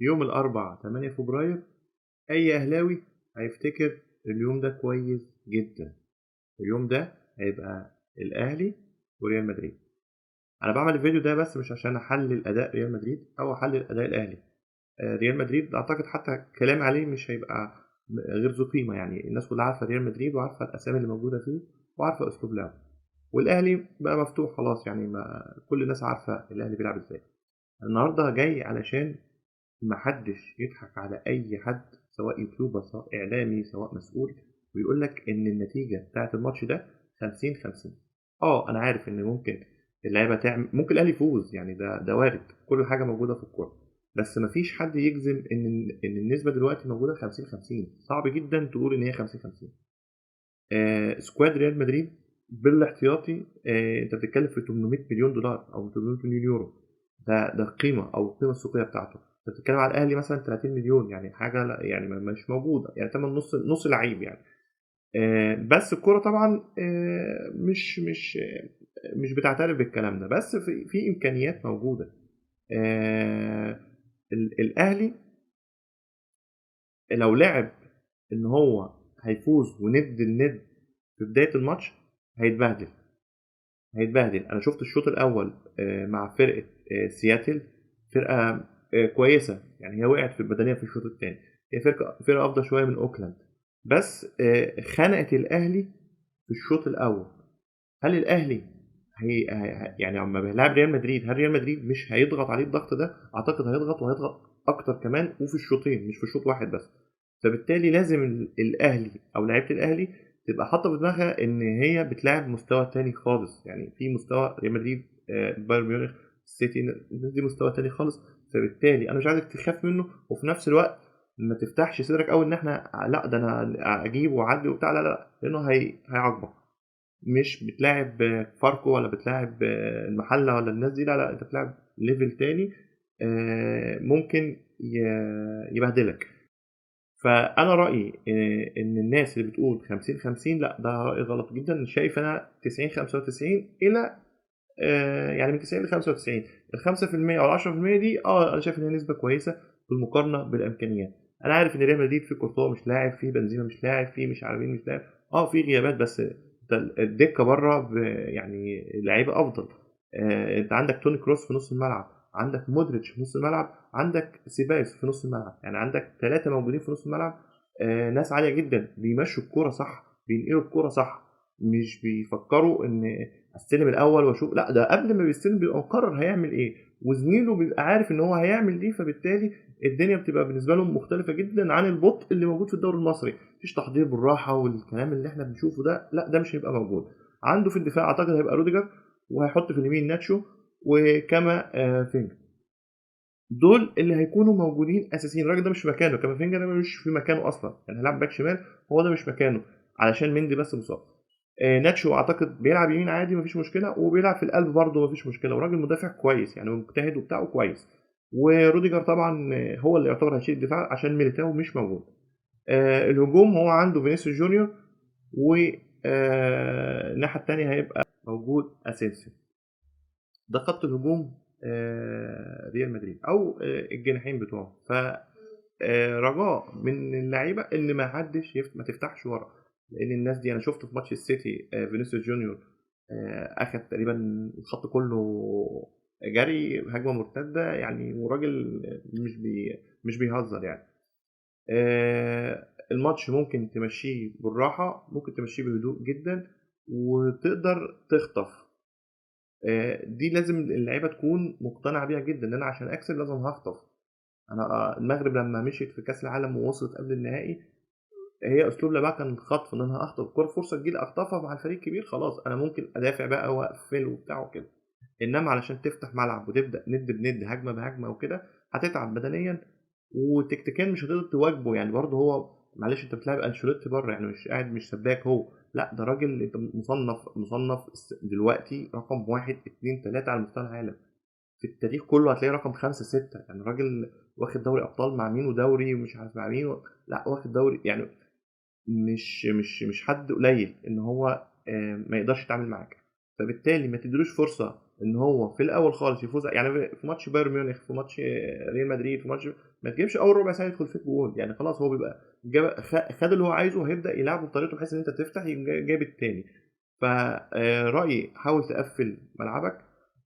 يوم الأربعاء 8 فبراير أي أهلاوي هيفتكر اليوم ده كويس جدا. اليوم ده هيبقى الأهلي وريال مدريد. أنا بعمل الفيديو ده بس مش عشان أحلل أداء ريال مدريد أو أحلل أداء الأهلي. ريال مدريد أعتقد حتى كلام عليه مش هيبقى غير ذو قيمة، يعني الناس كلها عارفة ريال مدريد وعارفة الأسامي اللي موجودة فيه وعارفة أسلوب لعبه، والأهلي بقى مفتوح خلاص، يعني ما كل الناس عارفة الأهلي بيلعب إزاي. النهاردة جاي علشان محدش يضحك على أي حد، سواء يوتيوبر سواء إعلامي سواء مسؤول، ويقول لك إن النتيجة بتاعت الماتش ده 50-50. أنا عارف إن ممكن اللعيبة تعمل، ممكن الأهلي يفوز، يعني ده وارد، كل حاجة موجودة في الكورة، بس مفيش حد يجزم إن النسبة دلوقتي موجودة 50-50. صعب جدا تقول إن هي 50-50. squad ريال مدريد بالاحتياطي، أنت بتتكلم في 800 مليون دولار أو 800 مليون يورو، ده القيمة أو القيمة السوقية بتاعته. أنت بتتكلم على الأهلي مثلا 30 مليون، يعني حاجة يعني مش موجودة، يعني تمن نص لعيب يعني. بس الكورة طبعا مش مش مش بتعترف بالكلام ده، بس في إمكانيات موجودة. الأهلي لو لعب إن هو هيفوز وند الند في بداية الماتش هيتبهدل. أنا شفت الشوط الأول مع فرقة سياتل، فرقة كويسة، يعني هي وقعت في البدنية في الشوط الثاني، هي فرقة أفضل شوية من أوكلاند، بس خنقت الأهلي في الشوط الأول. هل الأهلي هي يعني لما بيلعب ريال مدريد، هل ريال مدريد مش هيضغط عليه الضغط ده؟ أعتقد هيضغط، وهيضغط أكتر كمان، وفي الشوطين مش في شوط واحد بس. فبالتالي لازم الأهلي أو لعيبة الأهلي تبقى حاطة في دماغها إن هي بتلعب مستوى تاني خالص، يعني في مستوى ريال مدريد، بايرن ميونخ، السيتي، الناس دي مستوى تاني خالص. فبالتالي أنا مش عايزك تخاف منه، وفي نفس الوقت ما تفتحش صدرك قوي إن إحنا لا ده أنا أجيب وأعدي وبتاع، لا لا، لأنه هيعاقبك. مش بتلاعب فاركو ولا بتلاعب المحلة ولا الناس دي، لا لا، أنت بتلعب level تاني، ممكن يبهدلك. فأنا رأيي إن الناس اللي بتقول 50-50 لا، ده رأي غلط جدا. شايف أنا 90-95 إلى يعني من 90 ل 95، 5% أو 10% دي أنا شايف إن هي نسبة كويسة بالمقارنة بالإمكانيات. أنا عارف إن ريال مدريد فيه كورتوا مش لاعب، فيه بنزيما مش لاعب، فيه مش عارفين مش لاعب، فيه غيابات، بس الدكة بره يعني لعيبة أفضل. أنت عندك توني كروس في نص الملعب، عندك مودريتش في نص الملعب، عندك سيبايوس في نص الملعب، يعني عندك 3 موجودين في نص الملعب، ناس عالية جدا، بيمشوا الكورة صح، بينقلوا الكورة صح، مش بيفكروا إن استلم الأول وأشوف، لا ده قبل ما بيستلم بيبقى مقرر هيعمل إيه، وزميله بيبقى عارف إن هو هيعمل إيه. فبالتالي الدنيا بتبقى بالنسبة لهم مختلفة جدا عن البطء اللي موجود في الدوري المصري. مفيش تحضير بالراحة والكلام اللي احنا بنشوفه ده، لا ده مش هيبقى موجود. عنده في الدفاع أعتقد هيبقى روديجر، وهيحط في اليمين ناتشو وكما فينجر، دول اللي هيكونوا موجودين اساسيين. الراجل ده مش في مكانه، كما فينجر ده مش في مكانه اصلا، يعني هيلعب باك شمال، هو ده مش مكانه علشان مندي بس مصاب. ناتشو اعتقد بيلعب يمين عادي مفيش مشكلة، وبيلعب في القلب برضه مفيش مشكلة، وراجل مدافع كويس يعني مجتهد وبتاعه كويس. وروديجر طبعا هو اللي يعتبر هيشيل الدفاع عشان ميليتاو مش موجود. الهجوم هو عنده فينيسيوس جونيور، والناحية الثانية هيبقى موجود اسينسيو. ده خط الهجوم ريال مدريد او الجناحين بتوعه. فرجاء من اللعيبة ان ما حدش ما تفتحش ورا، لان الناس دي انا شفت في ماتش السيتي فينيسيوس جونيور اخد تقريبا الخط كله جري هجمة مرتدة يعني، وراجل مش بيهزر يعني. الماتش ممكن تمشيه بالراحة، ممكن تمشيه بهدوء جدا، وتقدر تخطف. دي لازم اللعيبة تكون مقتنعة بيها جدا، ان انا عشان اكسب لازم هخطف. انا المغرب لما مشيت في كاس العالم ووصلت قبل النهائي، هي اسلوب لعبها كان خطف، ان انا هخطف كره فرصة تجيلي اخطفها مع الفريق الكبير، خلاص انا ممكن ادافع بقى واقفل وبتاع وكده. انما علشان تفتح ملعب وتبدا ند بند هجمة بهجمه وكده، هتتعب بدنيا وتكتيكيا مش هتقدر تواجهه. يعني برضه هو معلش انت بتلعب انشيلوتي بره، يعني مش قاعد مش سباك هو، لا ده راجل انت مصنف دلوقتي رقم 1 2 3 على مستوى العالم، في التاريخ كله هتلاقي رقم 5 6، يعني راجل واخد دوري ابطال مع مين ودوري ومش عارف مع مين لا واخد دوري، يعني مش مش مش حد قليل ان هو ما يقدرش يتعامل معاك. فبالتالي ما تديلوش فرصة ان هو في الاول خالص يفوز، يعني في ماتش بايرن ميونخ، في ماتش ريال مدريد، في ماتش ما تجيبش اول ربع ساعة يدخل فيك جول، يعني خلاص هو بيبقى خد اللي هو عايزه وهيبدا يلعبه بطريقته بحيث ان انت تفتح جايب الثاني. فرايي حاول تقفل ملعبك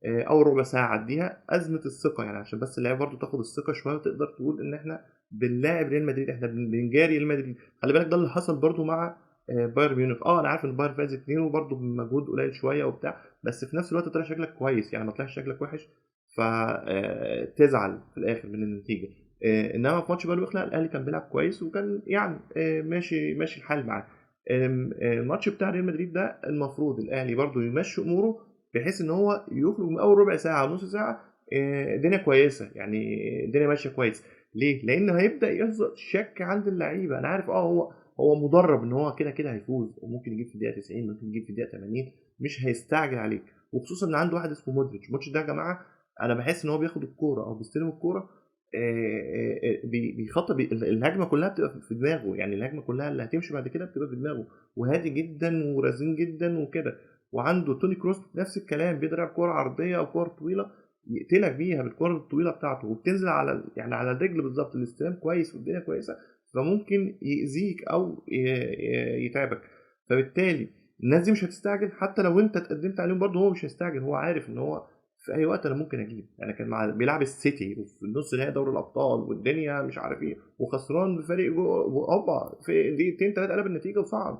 اول ربع ساعة عديها. ازمة الثقة يعني عشان بس اللعيبة برضو تاخد الثقة شوية وتقدر تقول ان احنا بنلاعب ريال مدريد، احنا بنجاري ريال مدريد. خلي بالك ده اللي حصل برضو مع بايرن ميونخ. انا عارف ان بايرن فاز 2 وبرضو بمجهود قليل شوية وبتاع، بس في نفس الوقت طلع شكلك كويس، يعني ما طلعش شكلك وحش فتزعل في الاخر من النتيجة. انما في ماتش بايرن ميونخ لا، الاهلي كان بيلعب كويس وكان يعني ماشي الحال معاه. الماتش بتاع ريال مدريد ده المفروض الاهلي برضو يمشي اموره بحيث ان هو يخرج من اول ربع ساعة او نص ساعة الدنيا كويسة، يعني الدنيا ماشية كويس. ليه؟ لان هيبدا يحصل شك عند اللعيبة. انا عارف هو مدرب ان هو كده كده هيفوز وممكن يجيب في الدقيقة 90، ممكن يجيب في الدقيقة 80، مش هيستعجل عليك، وخصوصا ان عنده واحد اسمه مودريتش. مودريتش ده يا جماعة انا بحس ان هو بياخد الكورة او بيستلم الكورة بيخطط، الهجمة كلها بتبقى في دماغه، يعني الهجمة كلها اللي هتمشي بعد كده بتبقى في دماغه، وهادي جدا ورزين جدا وكده. وعنده توني كروس نفس الكلام، بيضرب كورة عرضية او كورة طويلة يقتلك بيها بالكورة الطويلة بتاعته، وبتنزل على يعني على الرجل بالظبط، الاستلام كويس والدنيا كويسة، فممكن يأذيك او يتعبك. فبالتالي الناس دي مش هتستعجل، حتى لو انت اتقدمت عليهم برضه هو مش هيستعجل، هو عارف ان هو في اي وقت انا ممكن اجيب. يعني كان مع بيلعب السيتي وفي نص نهائي دوري الابطال والدنيا مش عارف ايه، وخسران بفريق هوبا في دقيقتين ثلاثة قلب النتيجة وصعد.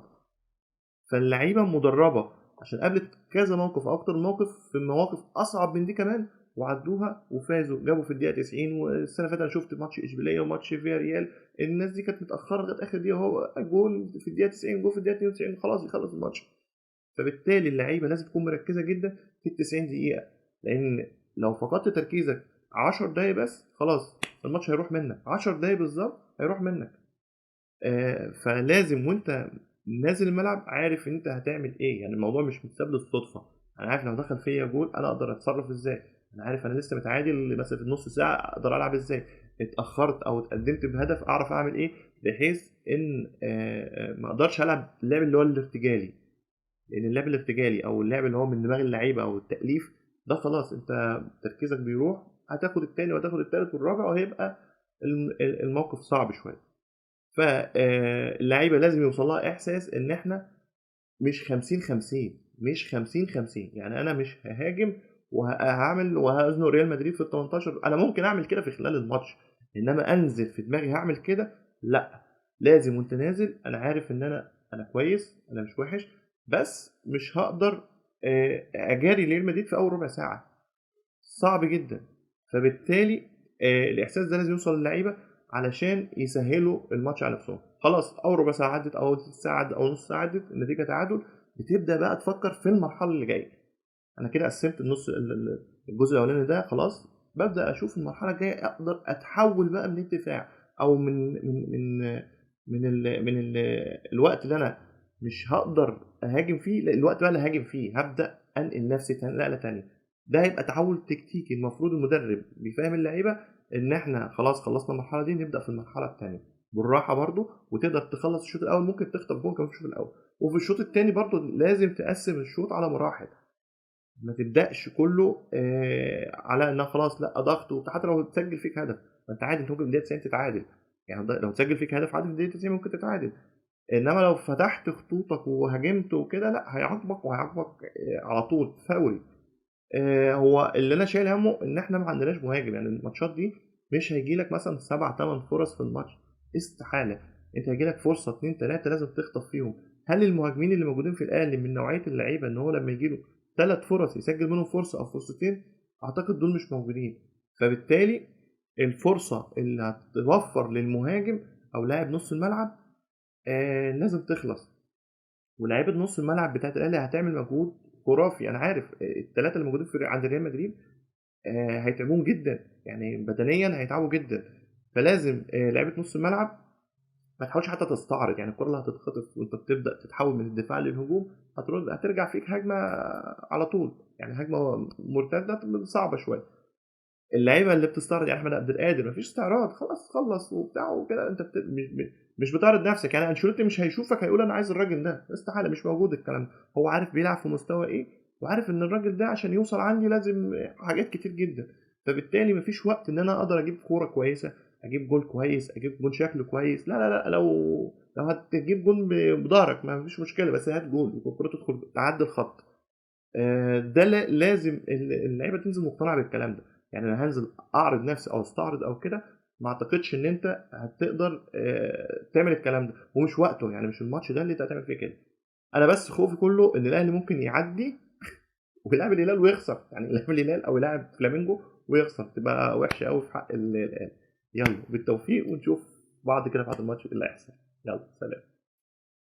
فاللعيبه مدربه عشان قابلت كذا موقف او اكتر موقف في مواقف اصعب من دي كمان وعدوها وفازوا، جابوا في الدقيقة 90. والسنة اللي فاتت انا شفت ماتش اشبيلية وماتش فياريال، الناس دي كانت متاخرة لغاية اخر دقيقة، وهو جول في الدقيقة 90، جول في الدقيقة 92، خلاص يخلص الماتش. فبالتالي اللعيبة لازم تكون مركزه جدا في ال 90 دقيقة، لان لو فقدت تركيزك 10 دقايق بس خلاص الماتش هيروح منك، 10 دقايق بالظبط هيروح منك. فلازم وانت نازل الملعب عارف انت هتعمل ايه، يعني الموضوع مش متساب للصدفه. انا عارف لو دخل فيا جول انا اقدر اتصرف ازاي، انا عارف انا لسه متعادل مثلا في النص ساعة اقدر العب ازاي، اتاخرت او اتقدمت بهدف اعرف اعمل ايه، بحيث ان ما اقدرش العب اللعب اللي هو الارتجالي، لان اللعب الارتجالي او اللعب اللي هو من دماغ اللعيبة او التاليف ده خلاص انت تركيزك بيروح، هتاخد الثاني وهتاخد الثالث والرابع وهيبقى الموقف صعب شوية. فاللعيبه لازم يوصل لها احساس ان احنا مش 50-50، مش 50-50، يعني انا مش ههاجم وهعمل وهزنق ريال مدريد في ال 18، انا ممكن اعمل كده في خلال الماتش، انما انزل في دماغي هعمل كده لا. لازم وانت نازل انا عارف ان انا كويس، انا مش وحش، بس مش هقدر اجاري ريال مدريد في اول ربع ساعة، صعب جدا. فبالتالي الاحساس ده لازم يوصل للعيبة علشان يسهلوا الماتش على نفسهم. خلاص اول ربع ساعة عدت او ساعة عدت او نص ساعة عدت، النتيجة تعادل، بتبدا بقى تفكر في المرحلة اللي جاية. انا كده قسمت النص الجزء الاولاني ده خلاص، ببدا اشوف المرحلة الجاية اقدر اتحول بقى من الدفاع او من من من من ال من ال الوقت اللي انا مش هقدر اهاجم فيه، الوقت بقى اللي هاجم فيه هبدا انقل نفسي نقله ثانية. ده هيبقى تحول تكتيكي، المفروض المدرب بيفهم اللعيبة ان احنا خلاص خلصنا المرحلة دي، نبدا في المرحلة الثانية بالراحة برضو، وتقدر تخلص الشوط الاول، ممكن تخطف جون كمان في الشوط الاول. وفي الشوط الثاني برضو لازم تقسم الشوط على مراحل، ما تبداش كله على انها خلاص لا ضغط وبتاع. حتى لو تسجل فيك هدف ما انت عادي، انت ممكن في الدقيقة 90 تتعادل، يعني لو تسجل فيك هدف عادي في الدقيقة 90 ممكن تتعادل. انما لو فتحت خطوطك وهاجمت وكده لا هيعاقبك، وهيعاقبك على طول فوري. هو اللي انا شايل همه ان احنا ما عندناش مهاجم، يعني الماتشات دي مش هيجي لك مثلا 7-8 فرص في الماتش، استحالة. انت هيجي لك فرصة 2-3 لازم تخطف فيهم. هل المهاجمين اللي موجودين في الاهلي من نوعية اللعيبة ان هو لما يجي له 3 فرص يسجل منهم فرصة او فرصتين؟ اعتقد دول مش موجودين. فبالتالي الفرصة اللي هتوفر للمهاجم او لاعب نص الملعب لازم تخلص. ولاعيبه نص الملعب بتاعت الاهلي هتعمل مجهود خرافي. انا عارف الثلاثة اللي موجودين في عند ريال مدريد هيتعبون جدا، يعني بدنيا هيتعبوا جدا. فلازم لعيبة نص الملعب ما تحاولش حتى تستعرض، يعني الكره اللي هتتخطف وانت بتبدا تتحول من الدفاع للهجوم هترجع فيك هجمة على طول، يعني هجمة مرتدة صعبة شوية. اللعيبة اللي بتستعرض يعني احمد عبد القادر مفيش استعراض، خلاص خلص وبتاع وكده، انت مش بتعرض نفسك. يعني انشيلوتي مش هيشوفك هيقول انا عايز الراجل ده، استحالة، مش موجود الكلام ده. هو عارف بيلعب في مستوى ايه وعارف ان الراجل ده عشان يوصل عندي لازم حاجات كتير جدا، فبالتالي مفيش وقت ان انا اقدر اجيب كورة كويسة، اجيب جول كويس، اجيب جول شكله كويس. لا لا لا، لو هتجيب جول بظهرك ما فيش مشكلة، بس هات جول، الكورة تدخل تعدي الخط. ده لازم اللعيبة تنزل مقتنعة بالكلام ده. يعني انا هنزل اعرض نفسي او استعرض او كده، ما اعتقدش ان انت هتقدر تعمل الكلام ده، ومش وقته، يعني مش الماتش ده اللي انت هتعمل فيه كده. انا بس خوفي كله ان الاهلي ممكن يعدي ويلعب الهلال ويخسر، يعني يلعب الهلال او يلعب فلامينجو ويخسر، تبقى وحشة قوي في حق الاهلي. يلا بالتوفيق، ونشوف بعض كده بعد الماتش اللي هيحصل. يلا سلام.